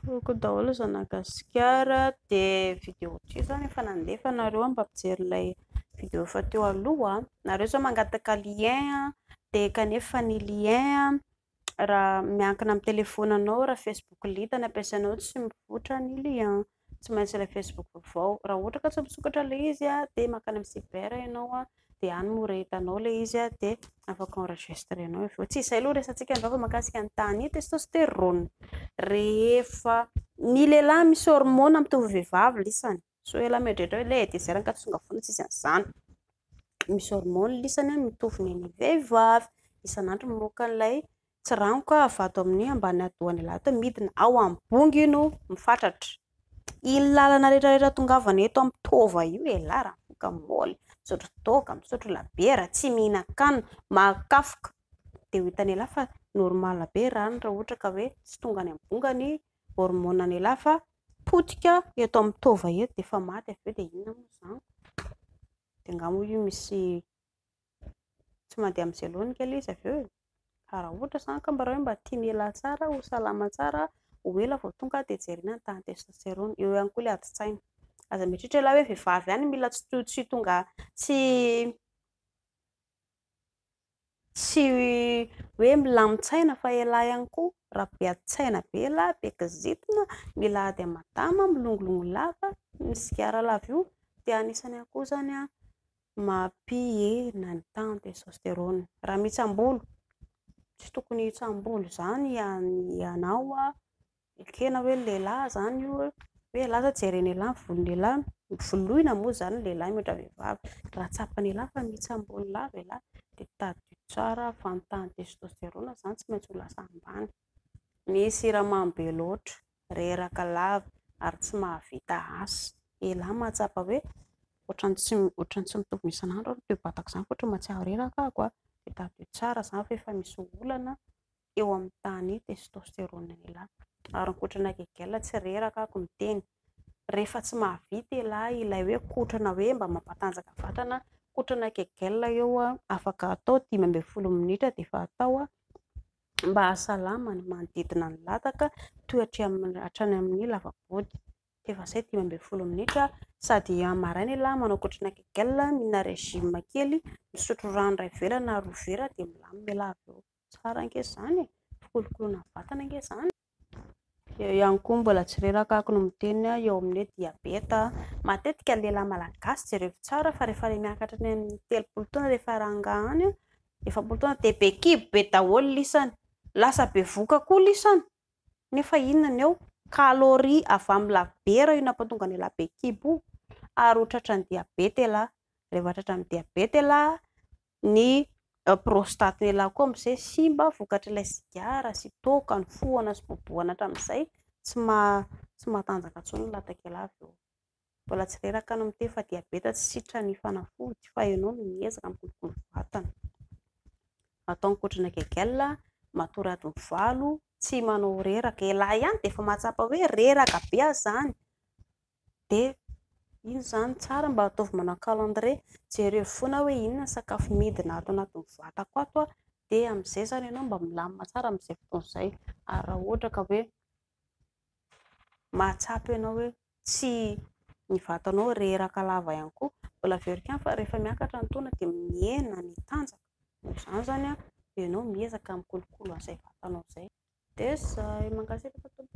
Coucou daholo zanak'i Gasikara. Dia vidéo ity izany efa nandefa nareo mba mpijery ilay vidéo efa teo aloha. Nareo izao mangataka lien dia kanefa ny lien raha miankina amin'ny telefaoninao, raha Facebook Lite no ampiasainao tsy mivoitra ny lien. Tsy maintsy ilay Facebook vaovao. Raha ohatra ka tsy misokatra ilay izy dia mankany amin'ny cyber ianao dia any mora hitanao ilay izy dia afaka enregistrer-nao avy eo. Tsy izay aloha resatsika androany fa mahakasika ny tahan'ny testostérone. Rehefa ny lehilahy misy hormone mitovy vehivavy lisany. Sao ialahy mieritreritra hoe le dia izay rangahy tsy tonga foana tsisy an'izany. Misy hormone lisany mitovy ny an'ny vehivavy. Isan'andro mamoaka an'ilay tsiranoka avy ato amin'ny ambany hadidohan'ny lehilahy ato midina ao amin'ny bongo io no mifatratra. Iny lalana rehetra rehetra tongavana eto amin'ny taova io elah raha mifoka môly, misotro toaka, misotro labiera, tsy mihinan-kanina, mahakafoka. Dia ho hitan'ny elah fa normal be rano raha ohatra ka hoe tsy tonga any amin'ny bonga ny hormone an'ny elah fa potika eto amin'ny taova eto dia efa maty avy eo dia inona moa izany? Dia angaha moa io misy tsy mandeha amin'izay laoniny ilay izy avy eo e? Ka raha ohatra izany ka mba raha hoe mba tian'elah tsara, ho salama tsara, ho ela vao tonga dia jerena ny tahan'ny testostérone. Eo ihany koa ilay adin-tsaina. Aza mieritreritra elah hoe vehivavy ihany mila tsy tonga tsy tsy hoe milamin-tsaina fa elah ihany koa. Raha be adin-tsaina be elah, be kizitina, mila ady amin'ny madama, milongilongy lava, misigara lava io dia anisany ihany koa izany mampihena ny tahan'ny testostérone. Raha mihitsam-bolo, tsy tokony hihitsam-bolo izany ianao, ekena hoe lehilahy izany io, hoe lasa jeren'elah ny volon'elah, voloina moa izany ny lehilahy mihoatra ny vehivavy. Raha tsapan'elah fa mihitsam-bolo lava elah dia tadidio tsara fa ny tahan'ny testostérone izany tsy maintsy ho lasa ambany. Misy siramamy be loatra, reraka lava ary tsy mahavita asa. Elah mahatsapa hoe ohatran'ny tsy ohatran'ny tsy mitovy ny isan'andro aho ny toe-batako izany fa ohatran'ny mahatsiaro reraka aho a. Dia tadidio tsara izany fa efa misy olana eo amin'ny tahan'ny testostérone an'elah. Ary ny kotrana kegel tsy reraka aho miteny. Rehefa tsy mahavita elah ilay hoe kotrana hoe mba mampatanjaka vatana, kotrana kegel eo afaka atao 15 minitra dia efa atao mba hahasalama ny manodidina ny lataka toy hatrany amin'ny lava-body. Efa izay 15 minitra sady maraina elah manao kotrana kegel, mihinana régime kely, misotro rano iray vera na 2 vera dia milamina elah avy eo. Tsara ange izany e, fikolokoloana ny vatana ange izany. Eo ihany koa mbola tsy reraka aho no miteny eo amin'ny hoe diabeta. Matetika ny lehilahy malagasy jereo tsara fa rehefa ilay miakatra any amin'ny 30 taona rehefa rangahy any, 40 taona dia be kibo be daholo lisany. Lasa be voka koa lisany. Nefa inona ny eo? Calorie avy amin'ny labiera io nampatonga ny lehilahy be kibo io. Ary ho tratran'ny diabeta elah. Rehefa tratran'ny diabeta elah, ny prostate elah koa amin'izay simba vokatr'ilay sigara sy toaka nifohana sy bobohana hatramin'izay tsy mahatanjaka intsony ny lataka elah avy eo. Mbola tsy reraka no miteny fa diabeta tsy sitran'ny fanafody fa ianao no miezaka mikolokolo vatana. Atao ny kotrana kegel, matory adiny 8, tsy manao reraka. Elah ihany dia efa mahatsapa hoe reraka be aho izany. Dia iny izany tsara mba ataovy manao calendrier, jereo foana hoe inona ny sakafo midina ato anatin'ny vatako ato dia amin'izay izany ianao mba milamina tsara amin'izay fotoana izay. Ary raha ohatra ka hoe mahatsapa ianao hoe tsy ny vatanao reraka lava ihany koa, mbola averiko ihany fa rehefa miakatra ny taona dia mihena ny tanjaka. Noho izany izany ianao miezaka mikolokolo an'izay vatanao izay. Dia izay, mankasitraka tompoko.